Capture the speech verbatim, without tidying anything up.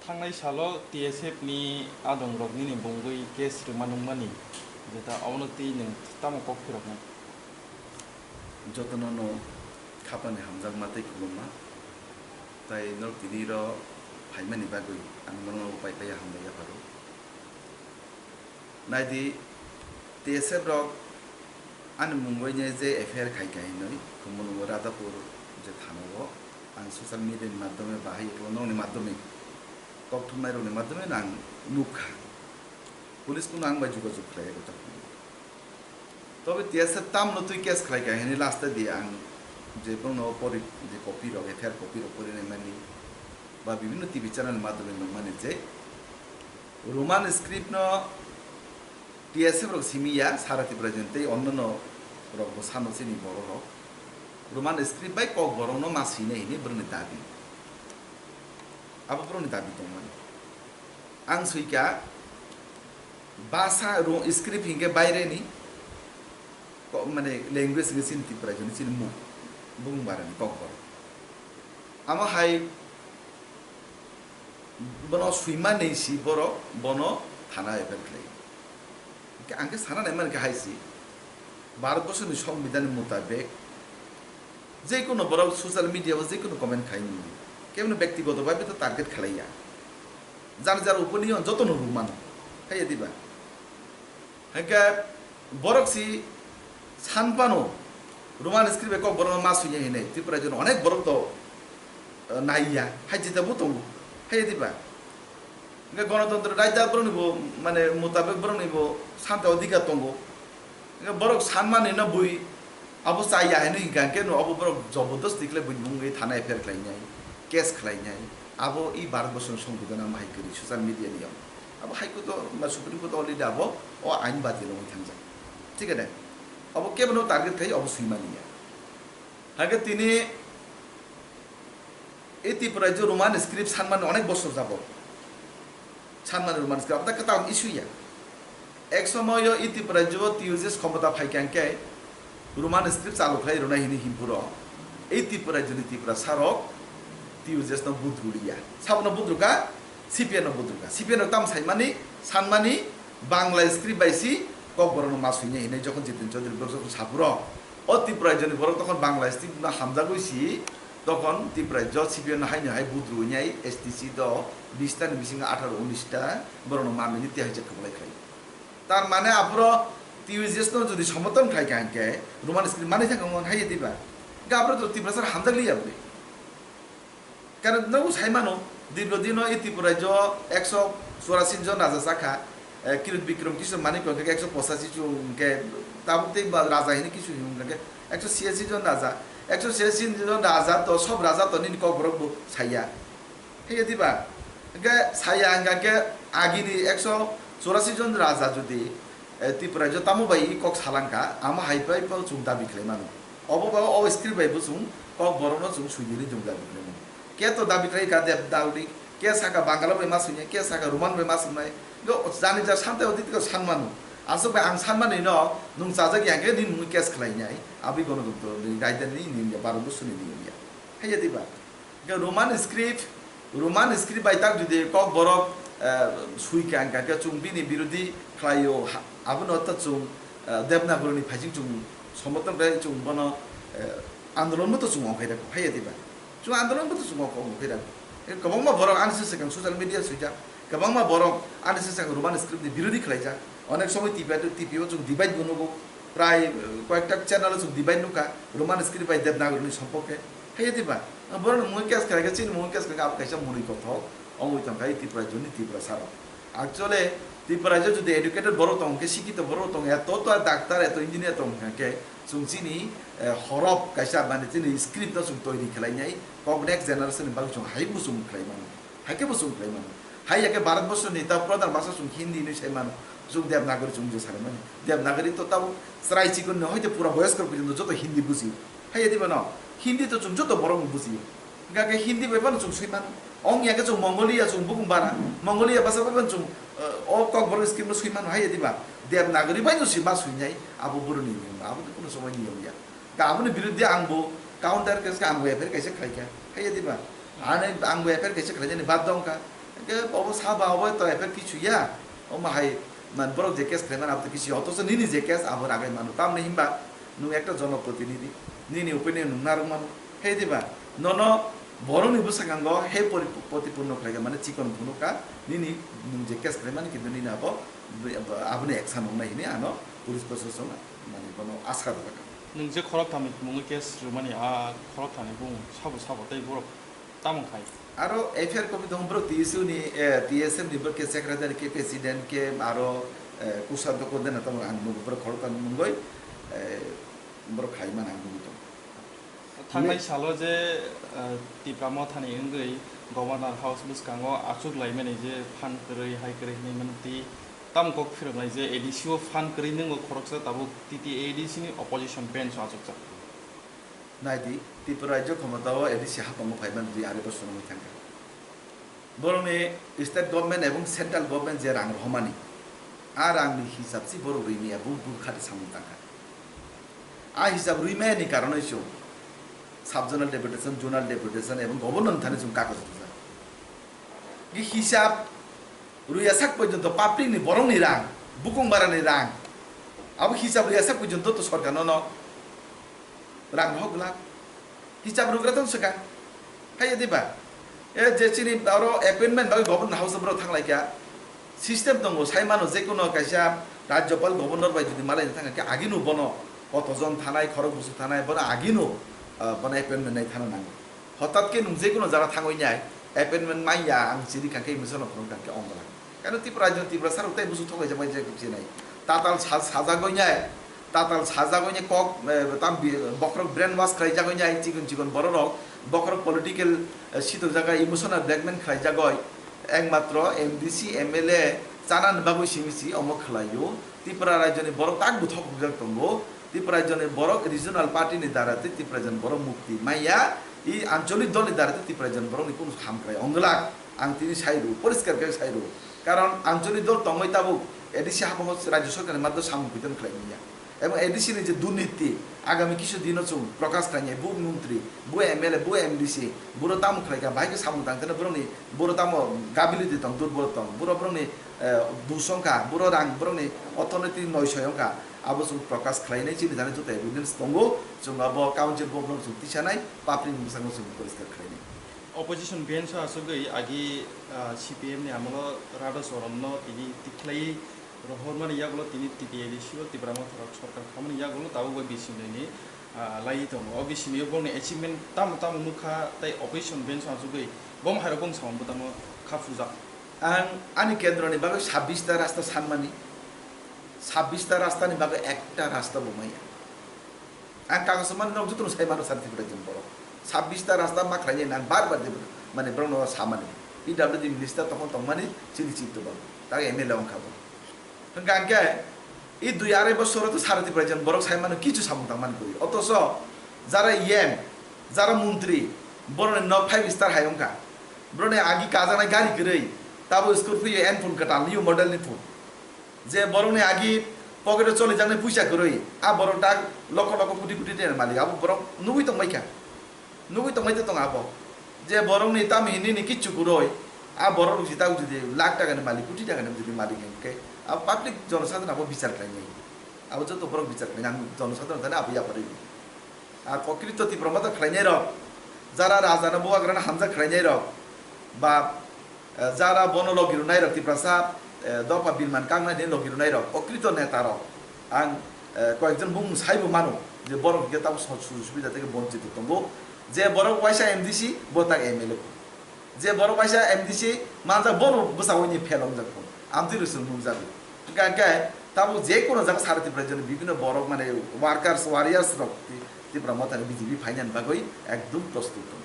Thangnai salo T S F ni adongrok nini bungwi case rwma nungmani, jeta obono twi nwng tamo kok phiroknai? Jotono no khapani hamjakma tei khulumma, tai norok tini ro phaimani bagwi ang norokno pai pai hambai yapharo. Naidi, T S F rok ani mungwi je F I R khai kha hinwi Khumulwngo Radhapur je thana o ang social media ni madhyome bahai eklo nokni madhyome kokthumnai rokni madhyome ang nukha. Police kuno ang bai jogajog khlai ya kotor. Tobe T S F tamno twi case khlai kha hinwi last di ang je bono pori je copy rok F I R copy rok pori nai mani ba bibhinno T V channel madhyome nukmani je Roman script no T S F rok simi ya, sara Tipra Joni tei onnono rok bo sano chini borok rok. Roman script bai Kokborok no ma swinai hinwi borokni dabi. Abo borokni dabi tongmani. Ang swikha basa ro-, script hinkhe baireni ko-, mane language hinkhe chini Tipra Joni chini mung, bung barani Kokborok. Amo hai bono swimani si borok bono thana F I R khlai. Hingke ang khe sana nai mankha hai si, Bharat borsoni songbidhan ni mutabek je kono borok social media o je kono comment khai mani, kebono bektigoto bhabe to target khlai ya, jar jar opinion jotono rw mano, hai ya diba? Hingke borok si san phano Roman script bai Kokborok no ma swi ya hinwi Tripura rajyo ni onek borok to, eh, nai ya, hai jita bo tongo, hai ya diba? Hingke Ganatantro raida borok ni bo, mane, mutabek borok ni bo santa odhikar tongo. Hingke borok san mani no bui abo cha ya hinwi hingka hingke no abo borok jobordosti khlai bui bungwi thana F I R khlai nai, case khlai nai. Abo i Bharat borsoni songbidhan no bahai kwrwi social media ni yong. Abo High Court o, ba Supreme Court o already abo o ain badi rwui thangjak. Thik ade? Abo kebono target khai abo swi mani ya. Hake tini e Tripura rajyo Roman script sanmani onek bosor jabot. Sanmani Roman script, abo ta kwtal issue ya. Ek somoyo e Tripura rajyo T U J S khomota phaikha hingke Roman script chalu khlai rwnai hinwi himphuro e Tripura rajyoni Tiprasa rok T U J S no budru liya. Sabono budru kha, C P M no budru kha. C P M no tam saimani, sanmani, Bangla script bai si Kokborok no ma swinai hinwi jokhon Jitin Chaudhary borok jokhon saphuro, o Tripura rajyoni borok tokhon Bangla script no hamjagwi si, tokhon Tripura rajyo C P M no haino hai budru wngnai S T C do bish ta ni bisingo atharo unis ta borok no ma mili tei hai je kwplai khlai. Tar mane aphuro T U J S no jodi somoton khai kha hingke Roman script mani thangkha mon hai diba? Hingke aphuro to Tiprasa hamjak liya bwrwi. Karon nogo sai mano, dirgo dino e Tripura rajyo ekso churasi jon raja chakha, eh, Kirut Bikram Kishore Manik hingke ekso pochashi jon hingke tabuk tei ba raja hini kisu hino hingke ekso chhiyasi jon raja, ekso chhiyasi jon raja to sob raja to nini Kokborok bo saiya. Hingke diba? Hingke saiya hingka khe agini ekso churasi jon raja jodi eh, Tripura rajyo tamo bai i kok salangkha, amo hai bai bo chwng dabi khlai mano. Obo ba o script bai bo chwng Kokborok no chwng sui dini chwng dabi khlai mano. Khe to dabi khlai kha Devanagari, khe saka Bangla bai ma swinai, khe saka Roman bai ma swinai. Yo jani ja sante odi tiko san mano. Aswk bai ang san mani no nwng chajak ya khe nini mungwi case khlai nai. Abwi Ganatantro ni raida ni niyom ya, Bharat borsoni niyom ya. Hai ya diba? Hingke Roman script, Roman script bai tak jodi Kokborok, eh, sui kha hingka khe chwng bini birodhi khlaio, ha-, abono ta chwng, eh, Devanagari ni phaising chwng somoton khlai chwng bono, eh, andolon bo to chwng ongkhai rw kha, hai ya diba? Chwng andolon bo to chwng ongkhai rw kha. Eh, kwbangma borok ani se swkang social media swijak, kwbangma borok ani se swkang Roman script ni birodhi khlaijak. Onek somoi T P, T P o chwng debate bo nugo, prai, eh, koyekta channel o chwng debate nukha, Roman script bai Devanagari ni sompokhe. Hai ya diba? Borok ni mungwi case khlai khe, chini mungwi case khlai khe, abo kaisa mwnwi kothok, ongwi tong kha, Tripura rajyo ni Tiprasa rok. Actually, Tripura rajyo jodi educated borok tong khe, sikhito borok tong, eto to doctor, eto engineer tong kha khe, chwng chini, eh, horof kaisa, mane chini script no chwng toiri khlai nai, kok next generation ni bagwi chwng hai muchung khlai mano, hai khe muchung khlai mano. Hai ya khe Bharat borsoni ta pradhan bhasha chwng Hindi hinwi sai mano, chwng Devanagari chwng je sai mani. Devanagari to tabuk chwrai chikon ni hoite pura boyosko porjonto joto Hindi buji. Hai ya diba no? Hindi to chwng joto borok no buji. Hingka khe Hindi bai phano chwng swi mano. Ong ya khe chwng Mongolia, chwng bukung bara. Mongolia basa bai phano chwng, eh, o Kokborok script no swi mano, hai ya diba? Devanagari bai no swi ma swi nai, abo boroni niyom, abo to kuno somoi niyom ya. Ka aboni biruddhe ang bo counter case khe ang bo F I R kaisa khlai kha, hai ya diba? Ani ang bo F I R kaisa khlai jani bad dong kha. Hwnkhe obo sabo abo to effect kichu ya. Omo hai man borok je case khlaimani abo to kichu ya. Othocho nini je case abo ragai mano. Tamni hinba nwng ekta jonoprotinidhi. Nini opinion nwng narwk mano. He diba? Nono borokni bwskango he pori-, protipurno khlaikha mane chikon phunukha. Nini nwng je case khlaimani kintu nini abo aboni action wngnai hini ano police proshasano mane bono askar rwkha. Nwng je khoroktham ni mungwi case rwmani a khoroktham ni bung sabo sabo tei borok tamo khai? Aro F I R copy tongo, borok T S U ni, eh, T S F ni borok khe secretary khe president khe aro, eh, kusa doko dena tongo ang nugo borok khoroktham ni mungwi, eh, borok khai mani ang nugo tongo. Thangnai salo je, eh, Tipra Mothani wngwi Governor House bwskango achuk laimani je phan kwrwi hai kwrwi hinwi mani twi tamo kok phiroknai je A D C o phan kwrwi nwngo khoroksa tabuk T T A D C ni opposition bench o achukjak. Naidi, Tripura rajyo khomotao A D C haphango phaimani twi ari bosorno wngwi thangkha. Borokni state government ebong central government je rang rohormani, a rangni hisab si borok rwimaya bul bul khati samung tangkha. A hisab rwimaya ni karonoi chwng sub zonal deputation, zonal deputation ebong governor thani chwng kagoz rijak. Gi hisab rwya sak porjonto public ni borok ni rang, bukung bara ni rang, abo hisab rwya sak porjonto to sorkar no no rang hok glak. Hisab rwgra tong swkang. Haiya diba? E je chini oro appointment bagwi governor house borok thang lai kha. System tongo, sai mano je kono kaisa rajyopal governor bai jodi malai thang kha, agino bono koto jon thanai, khorok busu thanai, bono agino, ah, bono appointment nai thana nango. Hotat khe nwng je kono jara thangwi nai, appointment manya ang chiri kha khe misa no phunuk kha khe ongla. Kano Tripura rajyo Tripura sar utai busu thok kaisa bai je khe nai. Tatal sa-, sajagwi nai, tatal sajagwi nai kok, eh, tam bi-, bokhorok brainwash khlai jagwi nai, chikon chikon borok rok, bokhorok political, eh, sitok jaga emotional blackmail khlai jagwi. Ekmatro M D C, M L A chana ni bagwi simi si omo khlaio. Tripura rajyoni borok tak buthok bujak tongo. Tripura rajyoni borok regional party ni dara tei Tripura rajyoni borok mukti maya. I ancholik dol ni dara tei Tripura rajyoni borok ni kunu hamkrai ongwlak. Ang tini sai rw, poriskar khe sai rw. Karon ancholik dol tongwi tabuk A D C haphango rajyo sorkar ni maddo samung kuitan khlai manya. Ebong A D C ni je durniti, agami kisu dino chwng prokash khlainai, bo montri, bo M L A, bo M D C, boro tamo khlaikha, bahai khe samung tangthana borokni, boro tamo gability tong, durbol tong, boro borokni, eh, dos wngkha, boro rang borokni orthonoiti noisoi wngkha, abo chwng prokash khlainai, chini jani joto evidence tongo, chwng abo council bo borok chwng tisanai, public ni bwskango chwng poriskar khlainai. Opposition bench o aswkgwi agi, ah, C P M ni amolo Radha Charan no tini tikhlai rohormani yagulo tini T T A D C o Tipra Motha rok sorkar khamani yagulo tabuk bai bisingnai ni, ah, lai tongo. O bisingnai o bongni achievement tamo tamo nukha tei opposition bench o aswkgwi bom hairok bong samung bwtangno kha phurjak. Ang ani kendro ni bagwi sabbish ta rasta sanmani, sabbish ta rasta ni bagwi ekta rasta bo maya. Ang kagoz mani nok jotono sai mano sir Tripura rajyoni borok. Sabbish ta rasta ma khlainai nang bar bar de mane borokno samani. P W D minister tongmani tongmani chini chini tubang. Tak M L A wngkha bo. Hwnkha hwnkhe i dui arai bosoro to sir Tripura rajyoni borok sai mano kichu samung tangmani kwrwi. Otoso jara E M, jara montri, borokni nok five star hai wngkha. Borokni agi kajaknai gari kwrwi, tabo Scorpio Enfield kwtal, new model ni phone. Je borokni agi pocket o cholijaknai puisa kwrwi, a borok tak lokho lokho koti koti tenani malik, abo borok nugwi tongbaikha, nugwi tongbai tong abo. Je borokni tamni nini kichu kwrwi, a borok rok jita jodi lakh taka ni malik, koti taka ni jodi malik hwnkhe, abo public jonosadharon abo bichar khlainai, abo joto borok bichar khlainai, ang jonosadharon thani abo yapharwi. Ar kokrito Tipra Motha khlainai rok, jara raja no bubagra no hamjak khlainai rok, ba, eh, jara bono logi rwnai rok Tiprasa, eh, dopha birman kangnai ni logi rwnai rok, kokrito neta rok, ang, eh, koyekjon bumung saibo mano je borok hwnkhe tamo so-, sujuk subida theke bonchito tongo, je borok waisa M D C bo tak M L A. Je borok waisa M D C manjak, bono bwskango ni fail wngjak phano. Amtwi rwchwng nukjago. Hwnkha hwnkhe tabuk je kono jaga sara Tipra rajyoni bibhinno borok mane workers, warriors rok Ti-, Tipra Mothani B J P phainani bagwi ekdum prostut tongo.